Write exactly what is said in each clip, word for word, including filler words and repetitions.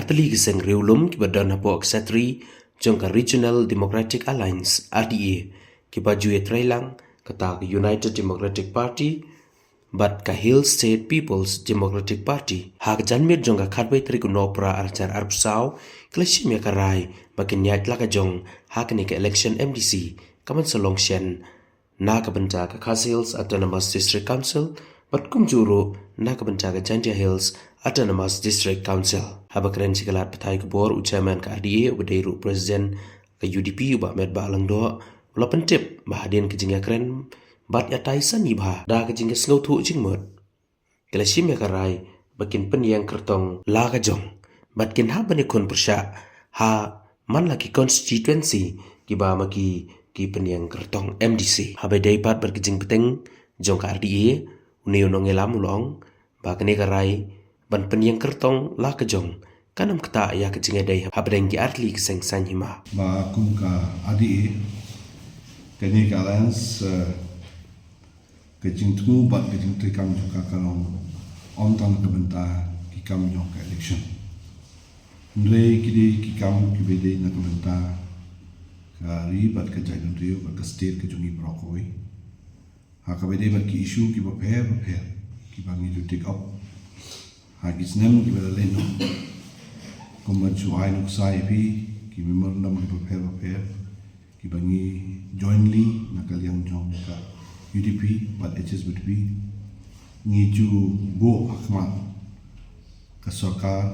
Tylli ki seng riewlum kiba don hapoh ka Secretary jong ka Regional Democratic Alliance, R D A, kiba ju ïatreilang, kata ka United Democratic Party bad ka Hill State People's Democratic Party, ha ka janmiet jong ka khatwei tarik u Nohprah arhajar arphew saw, ki la shim ïa ka rai ba kin ïaid la ka jong ha kane ka election M D C, ka ban sa long shen na ka bynta ka Khasi Hills Autonomous District Council bad kumjuh ruh na ka bynta ka Jaintia Hills Autonomous District Council. Haba kren sha ki lad pathai khubor, u Chairman ka R D A uba dei ruh President ka U D P, u Bah Metbah Lyngdoh, u la pyntip ba hadien ka jingïakren bad ïatai sani bha da ka jingïasngewthuh jingmut, ki la shim ïa ka rai ba kin pynïeng kyrtong la ka jong bad kin hap ban ïakhun pyrshah ha man la ki constituency kiba ma ki ki pynïeng kyrtong M D C. Haba ïadei pat bad ka jingpyntip jong ka R D A, une u nongïalam u la ong ba kane ka rai ban pynïeng kyrtong la ka jong kan ym ktah ïa ka jingïadei hapdeng ki artylli ki seng saiñ hima. Ba kum ka R D A, kane ka alliance, eh, ka jingthmu bad ka jingtreikam jong ka ka long ym tang na ka bynta ki kam jong ka election. Hynrei ki dei ki kam kiba dei na ka bynta ka ri bad ka jaitbynriew bad ka state ka jong ngi baroh kawei. Ha kaba dei bad ki issue kiba pher bapher kiba ngi ju take up ha ki snem kiba la leit noh. Kumba ju ai nuksa ïa phi, ki memorandum kiba pher bapher kiba ngi jointly na ka liang jong ka U D P bad H S P D P ngi ju buh ha khmat ka sorkar,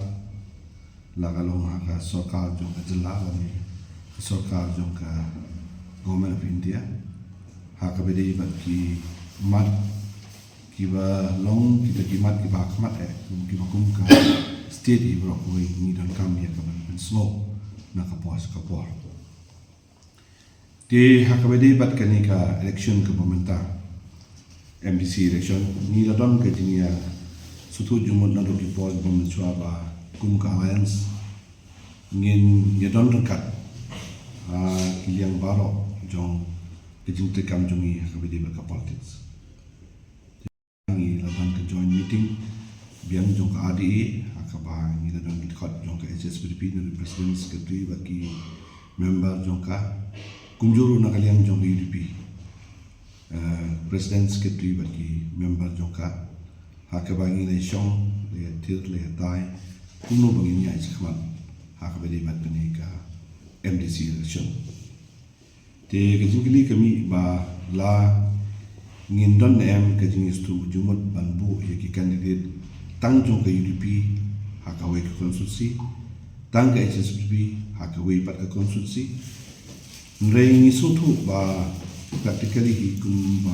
la ka long ha ka sorkar jong ka jylla lane ka sorkar jong ka Government of India, ha kaba dei bad ki mat kiba long kita ki mat kiba ha khmat, eh, kum kiba kum ka state, i baroh kawei ngi donkam ïa ka ban pynsngew na ka por sha ka por. Te ha kaba dei bad kane ka election kaba mynta, M D C election, ngi la don ka jingïasngewthuh jingmut naduh ki por ba mynshuwa ba kum ka alliance ngin ïadon ryngkat ha ki liang baroh jong ka jingtreikam jong ngi ha kaba dei bad ka politics. Ngi la don ka joint meeting biang jong ka R D A, ha kaba ngi la don ki dkhot jong ka H S P D P, na president, secretary bad ki member jong ka, kumjuh ruh na ka liang jong ka U D P, eh, president, secretary bad ki member jong ka, ha kaba ngi la shong, la ïathir, la ïatai kumno ba ngin ïaid shakhmat ha kaba dei bad kane ka M D C election. Te ka jingkylli ka mih ba la ngin don ne em ka jingïasngewthuh jingmut ban buh ïa ki candidate tang jong ka U D P ha kawei ka constituency, tang ka H S P D P ha kawei pat ka constituency. Hynrei ngi sngewthuh ba practically hi kumba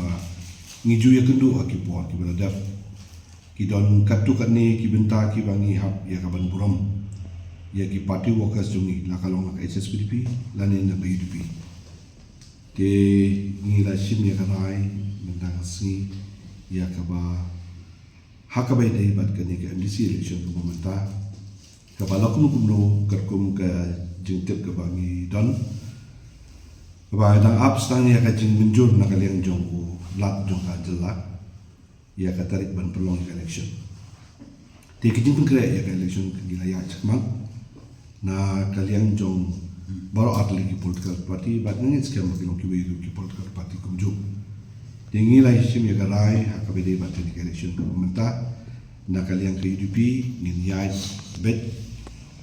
ngi ju ïakynduh ha ki por kiba la dep, ki don katto katne ki bynta kiba ngi hap ïa ka ban burom ïa ki party workers jong ngi, la ka long na ka H S P D P lane na ka U D P. Te ngi la shim ïa ka rai mynta ka sngi ïa kaba ha kaba ïadei bad kane ka M D C election kaba mynta, kaba la kumno kumno katkum ka jingtip kaba ngi don, kaba dang ap sdang ïa ka jingmynjur na ka liang jong u Lat jong ka jylla ïa ka tarik ban pynlong ïa ka election. Te ka jingpynkhreh ïa ka election ka ngi la ïaid shakhmat na ka liang jong baroh artylli ki political party, bad nga ngeit skhem ba ki long kiwei ruh ki political party kumjuh. Te ngi la shim ïa ka rai ha kaba ïadei bad kane ka election kaba mynta, na ka liang ka U D P ngin ïaid beit,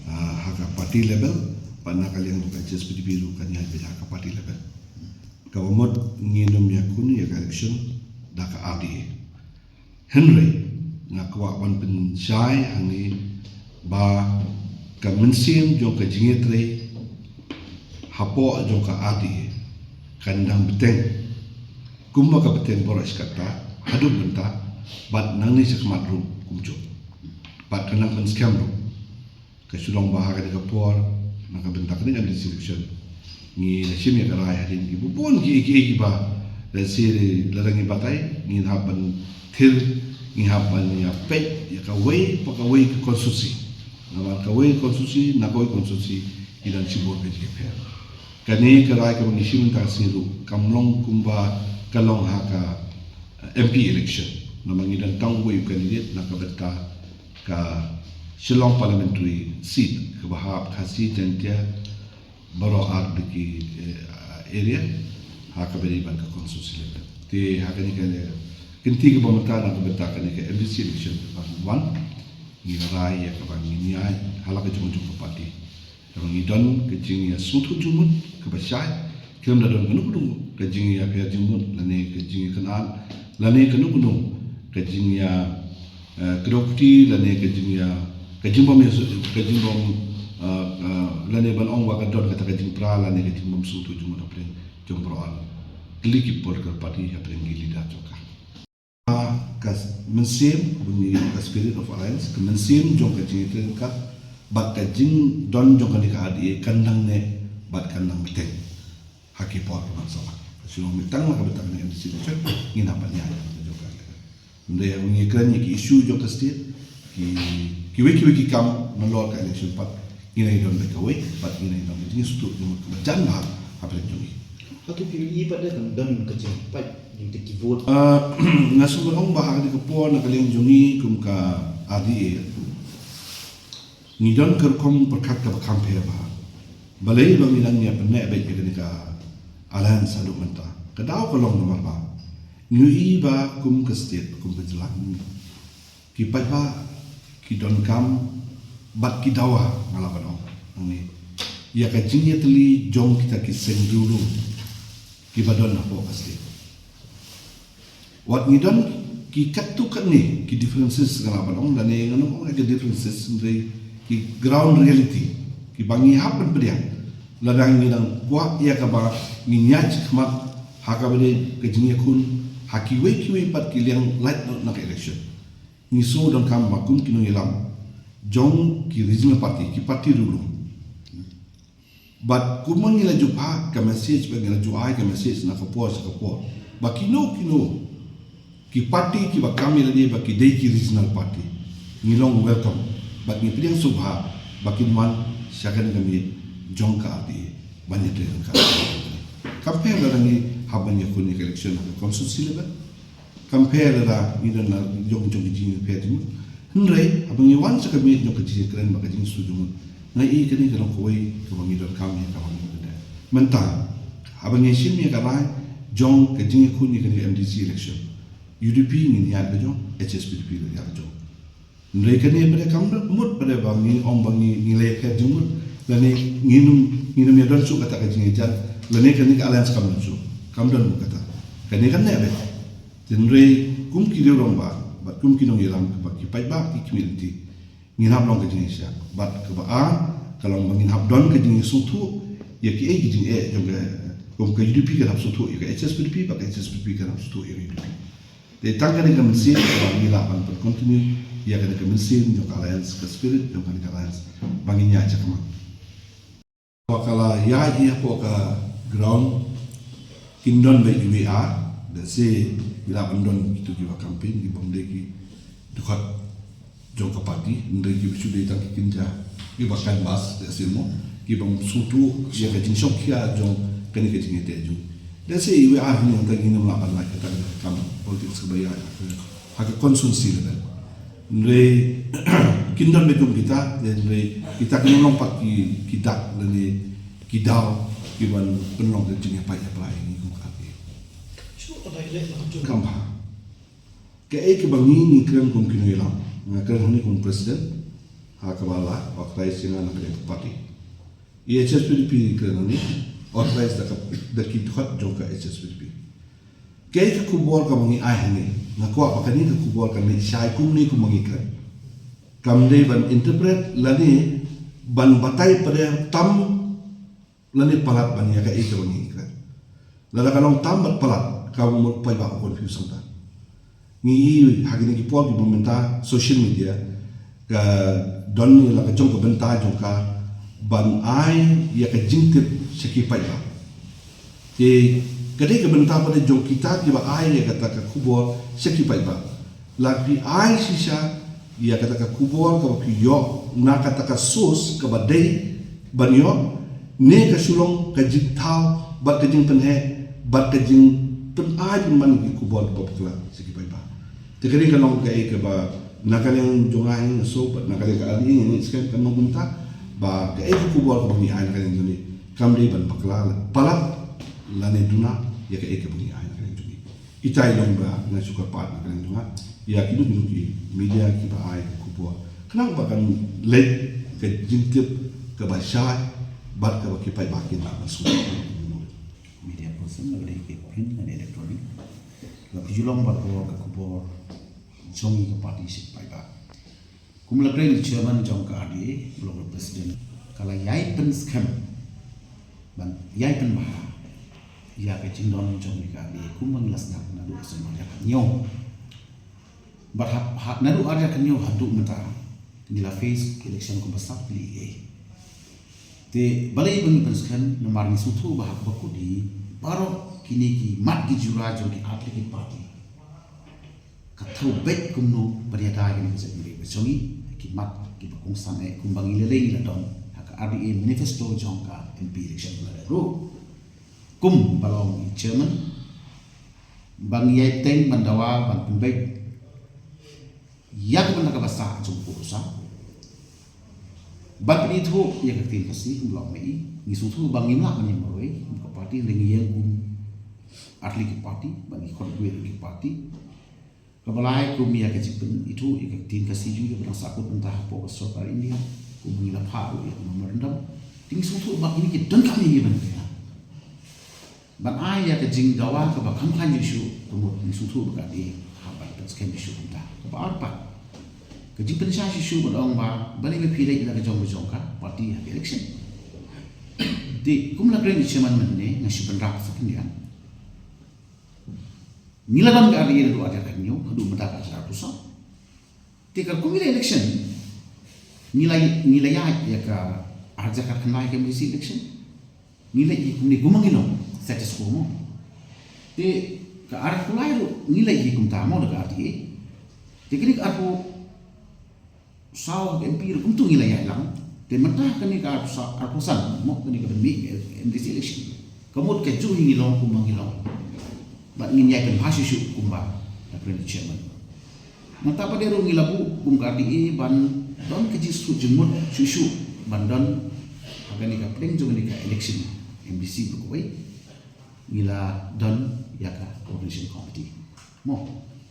ah, ha ka party level, bad na ka liang ka H S P D P ruh kan ïaid beit ha ka party level. Kaba mut ngin ym ïakhun ïa ka election da ka R D A. Hynrei nga kwah ban pynshai hangne ba ka mynsiem jong ka jingïatrei hapoh jong ka R D A kan dang bteng kumba ka bteng baroh shi katta haduh mynta, bad nangne shakhmat ruh kumjuh, bad kan dang pynskhem ruh. Ka shu long ba ha kane ka por, na ka bynta kane ka M D C election, ngi la shim ïa ka rai hadien ki bun bun ki, ki, kiba, lehse lada ngi batai ngin hap ban thir, ngi hap ban ïa peit ïa kawei pa kawei ka constituency. Namar kawei ka constituency na kawei ka constituency ki don shibun ka jingïapher. Kane ka rai kaba ngi shim mynta ka sngi ruh kam long kumba ka long ha ka, eh, M P election. Namar ngi don tang uwei u candidate na ka bynta ka Shillong Parliamentary Seat, kaba hap Khasi, Jaintia, baroh ar de ki, eh, area ha kaba ïadei bad ka constituency election. Te ha kane ka kynti kaba mynta na ka bynta kane ka M D C election kaba wan, ngi la rai ïa kaba ngin ïaid ha la ka jong jong ka party. Kaba ngi don ka jingïasngewthuh jingmut kaba shai, khlem da don kano kano ka jingïapher jingmut lane ka jingïakynad lane kano kano ka jingïa, eh, kdew kti lane ka jingïa, ka jingbym ïa, ka jingbym, eh, eh, lane ban ong ba ka don kata ka jingpra lane ka jingbym sngewthuh jingmut hapdeng jong baroh ar, tylli ki political party hapdeng ki leader jong ka. Ka mynsiem, ka spirit of alliance, ka mynsiem jong ka jingïatreilang ka, bad ka jingdon jong kane ka R D A kan nang neh bad kan nang bteng ha ki por ki ban sa wan. Ka shu long mynta la ka bynta kane M D C election, ngin hap ban ïaid ha ka jong ka election. Hynrei haba ngi kren ïa ki issue jong ka state, ki, kiwei kiwei ki kam nalor ka election pat, ngin ïa don bad kawei, bad ngin ïa don bad ngi sngewthuh jingmut kaba jan bha hapdeng jong ngi. Hato phi ïohi pat de kan don ka jingpait jingtip ki vote? Ah, nga sngewbha ong ba ha kane ka por na ka liang jong ngi kum ka R D A, ngi don ka rukom pyrkhat kaba kham pher bha. Balei ba ngi dang ïa pyneh beit ïa kane ka alliance haduh mynta? Ka daw ka long namar ba ngi ïohi ba kum ka state, kum ka jylla, ki paidbah ki donkam bad ki dawa, nga lah ban ong hangne, ïa ka jingïatylli jong kita ki seng riewlum kiba don hapoh ka state. Wat ngi don ki katto katne ki differences, nga lah ban ong, lane ngan ym ong ïa ki differences, hynrei ki ground reality kiba ngi hap ban pdiang lada ngi dang kwah ïa kaba ngin ïaid shakhmat ha kaba dei ka jingïakhun ha kiwei kiwei pat ki liang lait na ka election. Ngi shu donkam ba kum ki nongïalam jong ki regional party, ki party riewlum, bad kumba ngi la ju phah ka message, ba ngi la ju ai ka message na ka por sha ka por, ba kino kino ki party kiba kam ïa lade ba ki dei ki regional party, ngi long welcome bad ngi pdiang sngewbha ba kin wan sha kane ka miet jong ka R D A ban ïatreilang ka. Kam pher lada ngi hap ban ïakhun ïa ka election ha ka constituency level. Kam pher lada ngi don la jong jong ki jingpher jingmut. Hynrei haba ngi wan sha ka miet jong ka jingkren bad ka jingsngewthuh jingmut, nga i kane ka long kawei kaba ngi donkam ïa kaba ngi donkam. Mynta haba ngi shim ïa ka rai jong ka jingïakhun ïa kane ka M D C election, U D P ngin ïaid la jong, H S P D P la ïaid la jong. Hynrei kane pat de kam mut pat de ba ngi ong ba ngi, ngi la ïapher jingmut lane ngin ym, ngin ym ïadon shuh kata ka jingïajan, lane kane ka alliance kam don shuh. Kam don mut kata. Kane kan neh beit. Hynrei kum ki rangbah bad kum ki nongïalam bad ki paidbah, ki community, ngin hap long ka jingïasyllok. Bad kaba ar ka long ba ngin hap don ka jingïasngewthuh ïa kiei ki jingeh jong ka, kum ka U D P kan hap sngewthuh ïa ka H S P D P bad ka H S P D P kan hap sngewthuh ïa ka U D P. Te tang kane ka mynsiem ba ngi lah ban pyn continue ïa kane ka mynsiem jong ka alliance, ka spirit jong kane ka alliance ba ngin ïaid shakhmat. Ba ka la ïaid hapoh ka ground, kin don beit kiwei ar, lehse ki lah ban don kito kiba campaign, kibym dei ki dkhot jong ka party, hynrei kiba shu dei tang ki kynja, kiba canvass, lehse mo, kibym sngewthuh ïa ka jingshongkhia jong kane ka jingïateh jong. Lehse iwei ar hynñiew, tang ngin ym lah ban lait kata ka kam politics kaba ïaid ha ka constituency level. Hynrei kin don beit kum kita, hynrei kita kin long pat ki, ki dak lane ki daw kiban pynlong ka jingïapait ïapra ïa ngi kum ka party. Kam bha. Kaei kaba ngi, ngi kren kum ki nongïalam, nga kren hangne kum president ha kaba la authorized ïa nga na ka liang ka party. I H S P D P kren hangne, authorized da ka, da ki dkhot jong ka H S P D P. Kaei ka khubor kaba ngi ai hangne, nga kwah ba kane ka khubor kan leit shai kumne kumba ngi kren. Kam dei ban interpret lane ban batai pat de tam lane palat ban ïa kaei kaba ngi kren. Lada ka long tam bad palat, ka mut paidbah u confuse hangta. Ngi i ha kine ki por kiba mynta social media ka don ïa la ka jong ka bynta jong ka ban ai ïa ka jingtip sha ki paidbah. Te ka dei ka bynta pat de jong kita kiba ai ïa kata ka khubor sha ki paidbah. La phi ai shisha ïa kata ka khubor kaba phi ïoh na kata ka source kaba dei ban ïoh, ne ka shu long ka jingthaw bad ka jingpynheh bad ka jingpynai pynman ki khubor kaba bakla sha ki paidbah. Te ka dei ka long kaei kaba Na ka liang jong nga nga sngew bad na ka liang ka R D A ngi skhem kan long kumta ba kaei ka khubor kaba ngi ai na ka liang jong ngi kam dei ban bakla la palat lane duna ïa kaei kaba ngi ai na ka liang jong ngi. Ita i long ba nga shu kyrpad na ka liang jong nga ïa kino kino ki media kiba ai ka khubor khnang ba kan leit ka jingtip kaba shai bad kaba ki paidbah kin lah ban sngewthuh. Media person, la ka dei ka print lane electronic, la phi ju long baroh ka khubor jong ngi ka party sha ki paidbah. Kum la kren i chairman jong ka R D A, u long u president, ka la ïai pynskhem ban ïai pynbha ïa ka jingdon jong ngi ka R D A kumba ngi la sdang naduh snem ar hajar khathynñiew. Bad ha, ha, naduh ar hajar khathynñiew haduh mynta ngi la face election kumba sat pli ei. Te balei ba ngi pynskhem? Namar ngi sngewthuh ba ha kaba kut hi baroh kine ki mat ki jura jong ki artylli ki party ka thew beit kumno ban ïada ïa kane ka jaitbynriew ka jong ngi, ki mat kiba kongsan eh kumba ngi lei lei ngi la don ha ka R D A manifesto jong ka M P election ba la dep ruh. Kumba long i chairman ba ngi ïai bteng ban dawa ban pynbeit ïa ka bynta kaba sah jong u pud u sam. Ban pynithuh ïa ka ktien Khasi kumba long ma i, ngi sngewthuh ba ngim lah ban ïeng marwei kum ka party, hynrei ngi ïeng kum artylli ki party, ba ngi khot ïa ki party. Kaba lai kum ïa ka jingpynithuh ïa ka ktien Khasi jong ngi kaba dang sahkut mynta hapoh ka sorkar India, kumba ngi la phah ruh ïa ka memorandum. Te ngi sngewthuh ba kine ki donkam ïa ngi ban kynnoh. Ban ai ïa ka jingdawa kaba kham khlaiñ shuh shuh, ka mut ngi sngewthuh ba ka dei haba pynskhem shuh shuh kumta. Kaba ar pat, ka jingpynshai shuh shuh ban ong ba balei ba phi leit na ka jong ka jong ka party ha ka election. Te kum la kren i chairman mynne, nga shu bynrap sa khyndiat. Ngi la don ka R D A naduh ar hajar khathynñiew haduh mynta ka ar hajar arphew saw. Te ka kum ngi la election, ngi la, ngi la ïaid ïa ka ar hajar khatkhyndai ka M D C election. Ngi leit hi kumne kumba ngi long, status quo mo. Te ka arphew lai ruh ngi leit hi kumta mo da ka R D A. Te kane ka arphew saw ka M P ruh kumtu ngi la ïaid lang. Te mynta kane ka arphew sa-, arphew san mo kane ka ban mih ka M D C election. Ka mut ka juh hi ngi long kumba ngi long. Bad ngin ïai pynbha shuh shuh kumba la kren i chairman. Nangta pat de ruh ngi la buh kum ka R D A ban don ka jingsuk jingmut shuh shuh ban don ha kane ka pdeng jong kane ka election M D C ba kawei. Ngi la don ïa ka coordination committee mo.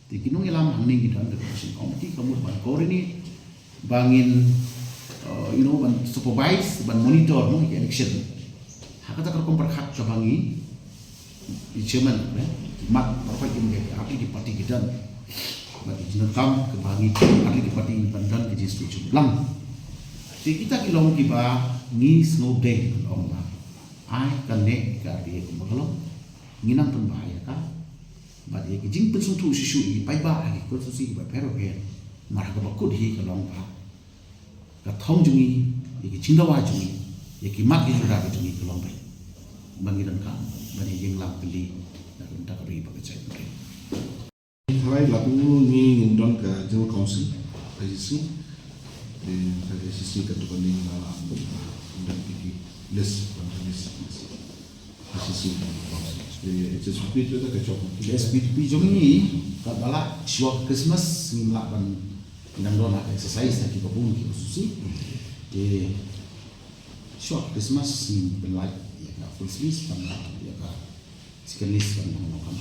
Te ki nongïalam hangne ngi don ka coordination committee ka mut ban coordinate, ba ngin, uh, you know, ban supervise, ban monitor mo ïa ka election. Ha kata ka rukom pyrkhat kaba ngi, i chairman, eh, ki mat baroh ki, ki, ki party ki don. Bad ki jingdonkam kaba ngi, ki party ki party ban don ki jingsuk jingmut lang. Te kita ki long kiba ngi sngewdei ban ong ba ai kane ka R D A kumba ka long, ngi nang pynbha ïa ka. Bad ïa ki jingpynsngewthuh shuh shuh ïa ki paidbah ha ki constituency kiba pher bapher. Namar ha kaba kut hi ka long ba ka thong jong ngi, ïa ki jingdawa jong ngi, ïa ki mat ki jura ka jong ngi ka long ba, ba ngi donkam ban ïeng lang kylli na ka bynta ka ri bad ka jaitbynriew. Tharai la kumno ngi ngin don ka General Council, I C C. Eh, ka I C C ka tu ka ning la la don ki ki list, ban ki list, list. I C C ka General Council. Eh, H S P P tu ka chok. H S P P jong ngi ka ba la shuwa Christmas ngi la ban nang don ha ka exercise ha ki ba bun ki ba susi. Eh, shuwa Christmas ngi ban la ïa ka first list ban la ïa ka second list ban nang nang kan.